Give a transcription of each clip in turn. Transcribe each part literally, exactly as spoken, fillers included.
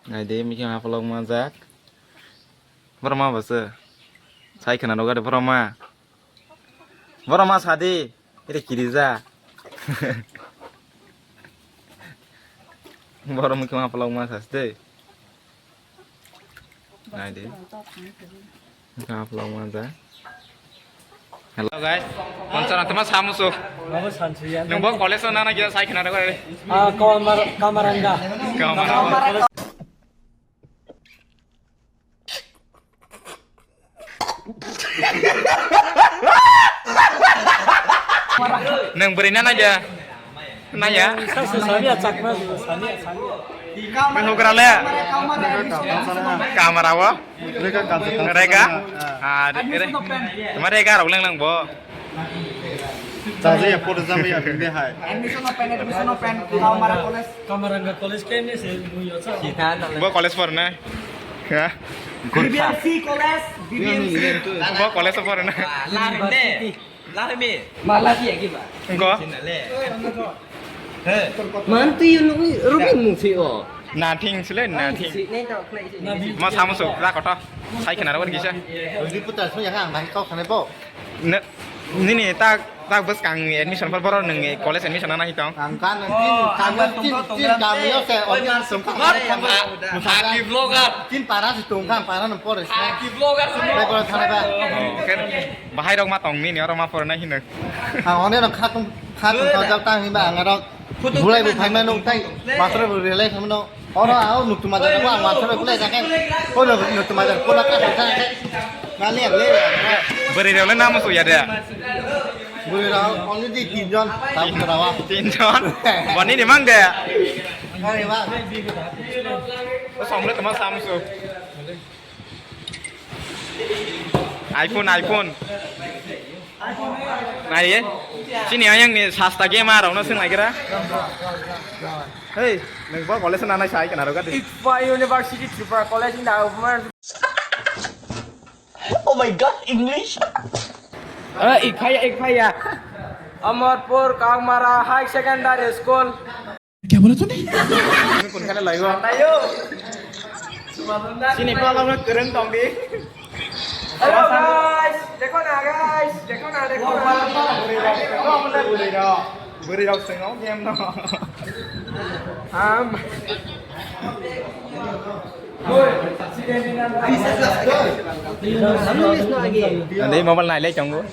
Naidi, mikhe ma vlog manjak. Borok ma bo se. Sai khna rw gari borok ma. Borok ma sadi. Ere kirija. Borok mikhe ma vlog mansa se. Naidi. Mikhe ma vlog manjak. Hello guys. Mansa rang tama samusu. Nungbo college o nana gya sai khna rw gari. Ah, Kamar-, Kamaranga. Kamaranga. Nang beri nana aja. Naya. Sami ya, Chakma, sami ya, sami ya. Nang hukra le. Kamar awo. Rega. Ah, re. Tama rega rok leng leng bo. Chajaya, pore jamaya, bini hai. Admission open, admission open, Kamaranga College. Kamaranga College ke ni se muyo cha. Bo college porna. Ha? B B M C College, B B M C. Bo college porna. Larme. Larme. Mala dia ki ba? Engko. Mantu yunu rubin mungsi o. Nathing sile, nathing. Ma samusu, ra kotho. Sai khna rw gari kisa. Odi putar so ya ang bai kau khane bo. Ne, nini tak, tak bwskang admission pal boro nung college admission ana hitong. Ang kan tin, tin, tin, tin kami yo se audience sung kha. Haki vlogger. Tin para si tung kha, para nung pore. Haki vlogger. Bai boro thane ba. Oh, khe bahai rok ma tong nini oro ma pore na hino. Ang one rok kha tung, kha tung kha jak tang himba ang aro bulai bu phaima nung tai, master bu relai khamno. Oro, ao, nuktu majar, ao, ang matharo kulai jakai. Oro, nuktu majar, kola ka jakai. Nani ang le. Bwrwi rok le namo suya de. Bwrwi rok, only di tinjon. Tam karawa. Tinjon. Boni ni mang de. Are ba. O somle tama samsu. iPhone, iPhone. Nai, chini ayang ni sasta game aro no sing lagi ra. Hey, neng bo college na nai sai kana ro gadi. Ikpa University Tripura College in the Umar. Oh my God, English. Eh, ikhaya, ikhaya. Amarpur Kangmara High Secondary School. Kya bola tune? Kun khala laibo. Tayo. Sini pa lama kereng tong di. Hello guys, dekho na guys, dekho na, dekho na. Bwrwi rok, bwrwi rok sengno game no. Am. Ande mobile nai lai tongo.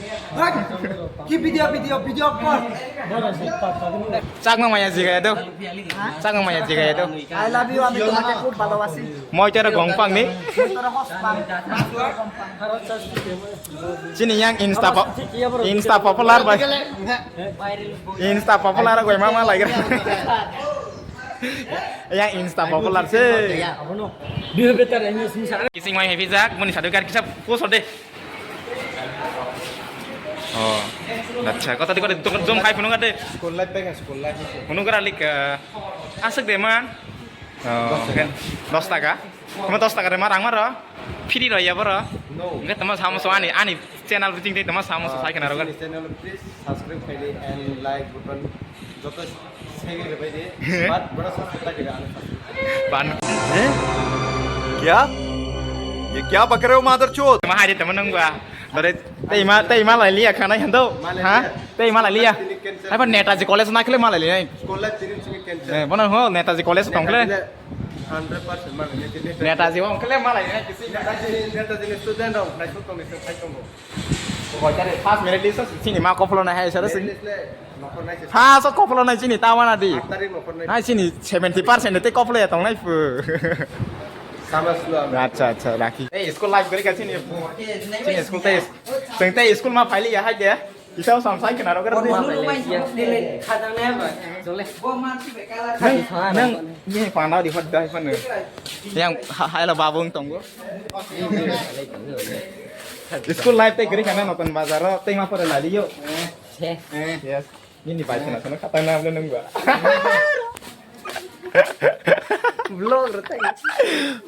Ki video, video, video call. Chakma maya jiga do. Chakma maya jiga do. I love you, আমি তোমাকে খুব ভালোবাসি। Moi tera gong pang ni. তোরা হস পাং। Chini yang Insta po-, Insta popular bai. Insta popular bai mama lagi. Yang Insta popular se. Kising mai heavy jak, muni sadu kar kisap kusol de. Oh. Acha, kota di kota di jom khai phunung ade. School life bai school life. Phunung kara lik, eh, asik de man. Oh, dos taka. Tama dos taka de ma rang maro. Free rw ya boro. No. Enggak tama sama so ani, ani channel biting tama sama so sai kana ro. Channel please subscribe khai di and like button joto Ban. Ban. He? Kya? Ye kya bak rahe ho, mother chod? Ma hai de tamo nang ba. Dore tei ma, tei ma lai liya khana hando. Ha? Tei ma lai liya. Hai ba Netaji College na khle ma lai liya. Eh, bono ho Netaji College tong khle. Netaji wng khle ma lai liya. Netaji, Netaji ni student dong, nai suk tong ni suk khai tongo. First merit list o sini ma kopolo nai hai sara sini. First o kopolo nai sini ta wana di. Hai sini seventy percent te kopolo ya tong nai pu. Acha, acha, rakhi. Ei, school life gori ka sini. Sini school te. Seng te school ma phaili ya hai de. Kisa sam sai kana ro gar. Nang, nang, ni panda di hot dai pan. Yang ha-, hai lo babung tonggo. School life tei gari kana nokon bazar o tei ma pore lali yo. Eh, yes. Nini bai khna khna khatang na nang ba. Vlog rw tai.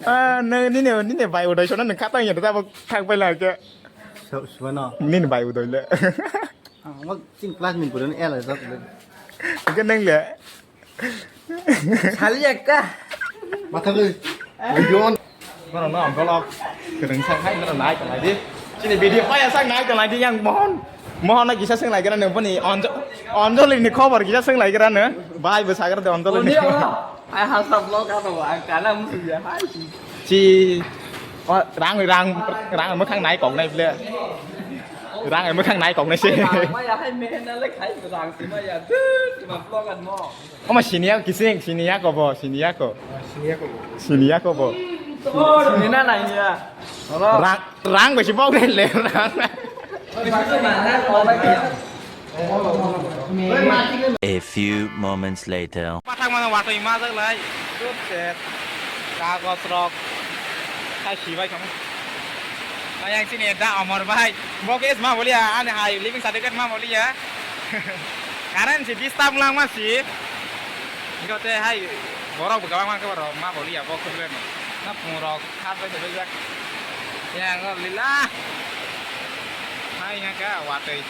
Ah, nang nini, nini bai udai sona nang khatang ya ta bo thak bai la ke. So, suano. Nini bai udai le. Ah, wak ching class ni buran ela jok le. Ke nang le. Sali ekta. Matha le. Video on. Bono no vlog kwrwngsa khai no nai tonglai di. Chini video paya sak nai tonglai di yang Mohon. Mohon no kisa swng lai gra nung boni Anjo-, Anjali ni khobor kisa swng lai gra no. Bai bo sagra de Anjali ni. Ai hasa vlog ano ang kana musuya hai. Chi o, rang rang rang mwkhang nai kok nai ble. Rang mwkhang nai kok nai se. Maya hai mena le khai rang si maya. Tuma vlog ano. Omo siniya kising, siniya ko bo, siniya ko. Siniya ko bo. Siniya ko bo. Oh, nina na niya. Rang, rang besi bok le rang. A few moments later. Pathak mana watoi ma jak lai. Dut set. Kagos rok. Khai sibai kamu. Ayang sini da Amar bai. Bok es ma boliya, ani hai living certificate ma boliya. Current si disturb lang ma si. Iko te hai borok bo gabang ma ke borok ma boliya bok problem. Na pung rok khat bai bai jak. Yang lila. Hai ha ka watoi.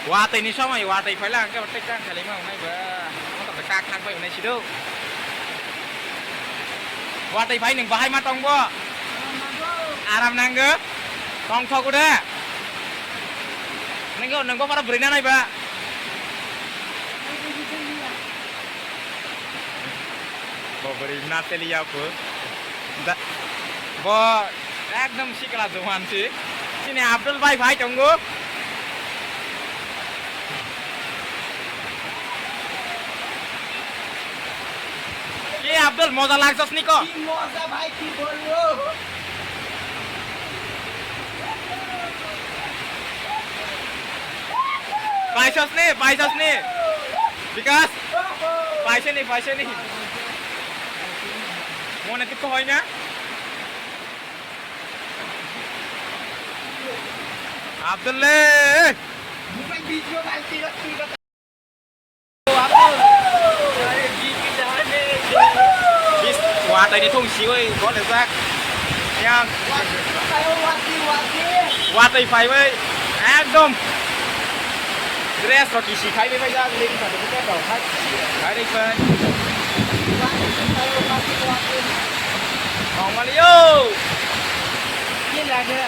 Watoi ni somoi watoi phaila ang ke tek tang khali ma unai ba. Mo to kak thang bai unai sido. Watoi phai nung bahai ma tong bo. Aram nanggo. Tong thok uda. Nengko nengko para beri nanai ba. Bo beri nateli ya ko. Da, bo ekdom sikla jowan si. Sini Abdul bhai bhai tongo. Ki Abdul, moja lagjas ni ko? Ki moja bhai, ki bolbo? Paisas ni, paisas ni. Bikas? Paisa ni, paisa ni. Mone tu ko hoy na? Abdul le. Bis, watoi ni thung siwi gol ejak. Yang watoi phaiwi ekdom dress rok kisi khai bai jak, lady certificate rok khai kisi khai bai. Tongmani yo. Ki lage?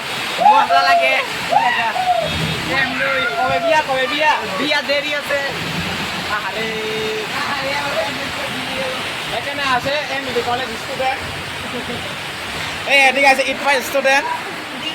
Moja lage. Ki lage? Em nui. Kobe biya, kobe biya. Biya deri ase. Ahare. Ahare, ahare. Ekene ase M B D college student. Eh, thik ase, it my student.